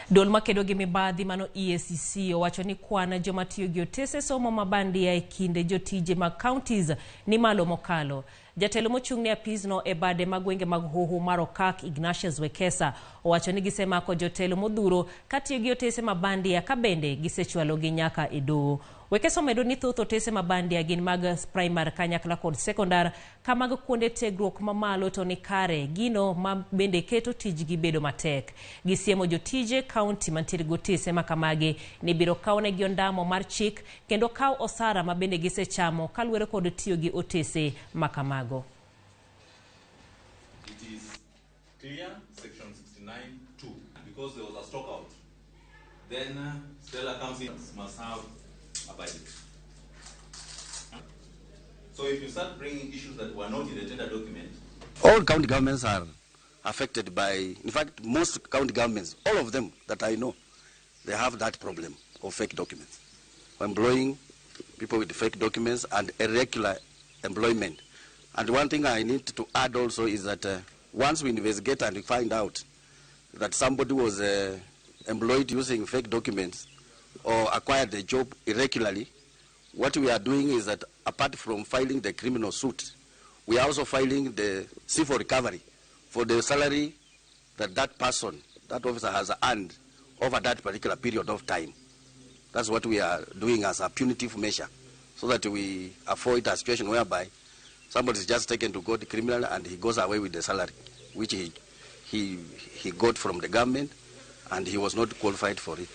Duol makedo gi mibadhi mano EACC owacho ni kwan joma tiyo gi otese somo ma bandia e kinde jotije mag counties ni malo mokalo. Jatelo mochung' ne apisno e bade mag gwenge mag Hoho mar Okak, Ignatius Wekesa, owacho ni gisemako jotelo modhuro katiyo gi otese ma bandia ka bende gisechwalogi nyaka e doho. Wekesa omedo ni thoth otese ma bandia gin mag primar kanyakla kod sekondar ka mag kuonde tiegruok mamalo to ni kare gino ma bende keto tijgi bedo matek. Gisiemo jotije kaunti mantiere gi otese ma kamagi ni biro kawnegi ondamo mar chik kendo kaw osara ma bende gisechamo kaluwore kod tiyo gi otese ma kamago. It is clear, section 69(2), because there was a stock out. Then Stella comes in, must have a budget. So if you start bringing issues that were not in the tender document, all county governments are affected by, in fact, most county governments, all of them that I know, they have that problem of fake documents. Employing people with fake documents and irregular employment. And one thing I need to add also is that once we investigate and we find out that somebody was employed using fake documents or acquired the job irregularly, what we are doing is that apart from filing the criminal suit, we are also filing the civil recovery for the salary that that person, that officer has earned over that particular period of time. That's what we are doing as a punitive measure, so that we avoid a situation whereby somebody is just taken to court criminal and he goes away with the salary, which he got from the government and he was not qualified for it.